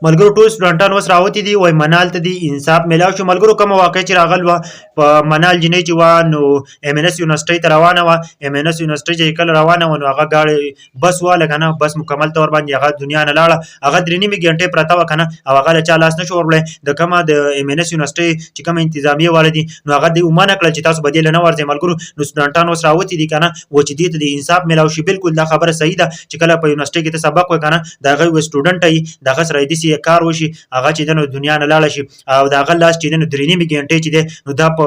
ملګرو، ټول سټوډنټان اوس راوتي دي، وای منال ته دي انصاف ملاو شو. ملګرو، کومه واقع چې راغل وه، په منال جنۍ چې وه نو ایم این ایس یونیورسټۍ ته روانه وه. ایم این ایس یونیورسټۍ چې کله روانه وه نو هغه ګاډی بس واله که نه، بس مکمل طور باندې هغه دنیا نه لاړه. هغه 3.5 ګنټې پرته وه که نه او هغه له چا لاس نه شو وروړی. د کومه د ایم این ایس یونیورسټۍ چې کومه انتظامیه واله دي نو هغه دوی منع کړل چې تاسو به دې له نه ورځئ. ملګرو، نو سټوډنټان اوس راوتي دي که نه و چې دې ته د انصاف ملاو شي. بالکل دا خبره صحیح ده چې کله په یونیورسټۍ کې ته سبق وایې که نه، د هغه یو سټوډنټ یې، د هغه سره داسې کار وشي، هغه چې دی نو دنیا نه لاړه شي او د هغه لاس چې دی نو 3.5 ګنټې چې دی نو دا په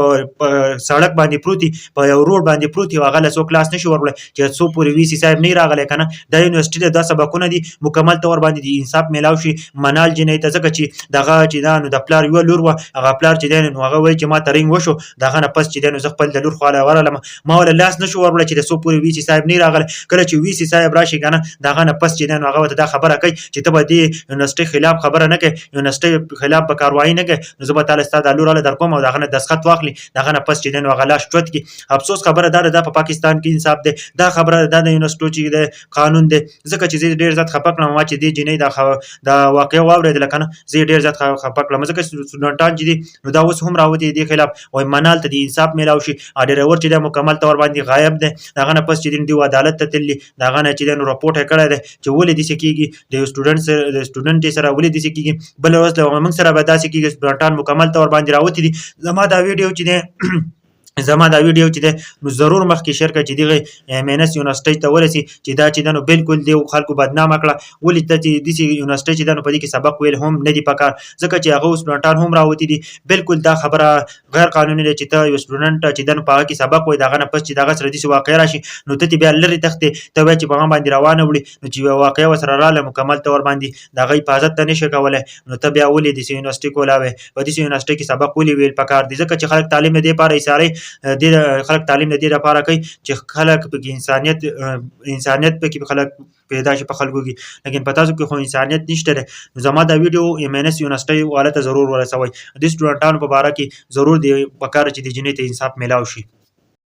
سړک باندې پروت دی، په یو روډ باندې پروت دی، هغه له څوک لاس نشي ورغلی چې څو پورې وي سي صاحب نه راغلی که نه. دا یونیورسټي ده، دا سبقونه دي، مکمل طور باندې د انصاف میلاو شي منال جنۍ ته، ځکه چې دغه چې دا نو د پلار یوه لور وه. هغه پلار چې دی نو هغه وایي چې ما ته رینګ وشو، د هغه نه پس چې دی نو زه خپل د لور خواله ورغلم، ما وله لاس نشو ورغلی چې د څو پورې وي سي صاحب نه راغلی. کله چې وي سي صاحب راشي که نه، د هغه نه پس چې دی نو هغه ورته دا خبره کوي چې ته به دې یونیورسټۍ خلاف خبره نه کوې، یونیورسټۍ خلاف به کاروایی نه کوې، نو زه به تاله ستا دا لور هله در کوم او د هغه نه دستخط واخلي. د هغه نه پس چې دی نو هغه لاس چوت کړي. افسوس خبره دا ده، دا په پاکستان کې انصاف دی؟ دا خبره ده، دا د یونیورسټو چې دی قانون دی؟ ځکه چې زه ډېر زیات خفه کړم. ما چې دې جینۍ دا واقعه واورېدله که نه، زه یې ډېر زیات خفه کړم، ځکه چې سټوډنټان چې دي نو دا اوس هم راوتي دي خلاف، وایي منال ته د انصاف میلاو شي. ډریور چې دی مکمل طور باندې غایب دی. د هغه نه پس چې دی دوی عدالت ته تللي، د هغه نه چې دی نو رپورټ یې کړی دی چې ولې داسې کېږي، د یو سټوډنټ سره، د سټوډنټ سره ولې داسې کېږي، بله ورځ له موږ سره به داسې کېږي. سټوډنټان مکمل طور باندې راوتي دي. زما دا ویډیو چې دی نو ضرور مخکې شیر کړئ چې دغه ایم این ایس یونیورسټۍ ته ورسي چې دا چې ده نو بالکل دی خلکو بدنامه کړه. ولې دا چې داسې یونیورسټۍ چې ده نو په دې کې سبق ویل هم نه دي پکار، ځکه چې هغه سټوډنټان هم راوتي دي. بالکل دا خبره غیر قانوني ده چې ته یو سټوډنټ چې ده نو په هغه کې سبق وایي، د هغه نه پس چې د هغه سره داسې واقعه راشي نو ته بیا لرې تښتې، ته وایې چې په هغه باندې روانه وړي، نو چې یوه واقعه ورسره راغله مکمل طور باندې د هغه حفاظت ته نشي کولی، نو ته بیا ولې داسې یونیورسټي کولاوې؟ په داسې یونیورسټۍ کې سبق ولې ویل پکار دي؟ ځکه چې خلک تعلیم د دې لپاره ایساري دې، خلک تعلیم د دې لپاره کوي چې خلک پکې انسانیت پکې خلک پیدا شي په خلکو کې، لیکن په تاسو کې خو انسانیت نشته دی. نو زما دا ویډیو ایم این ایس یونیورسټۍ والا ته ضرور ورسوئ. د سټوډنټانو په باره کې ضرور دی پکار چې د جینۍ ته انصاف میلاو شي.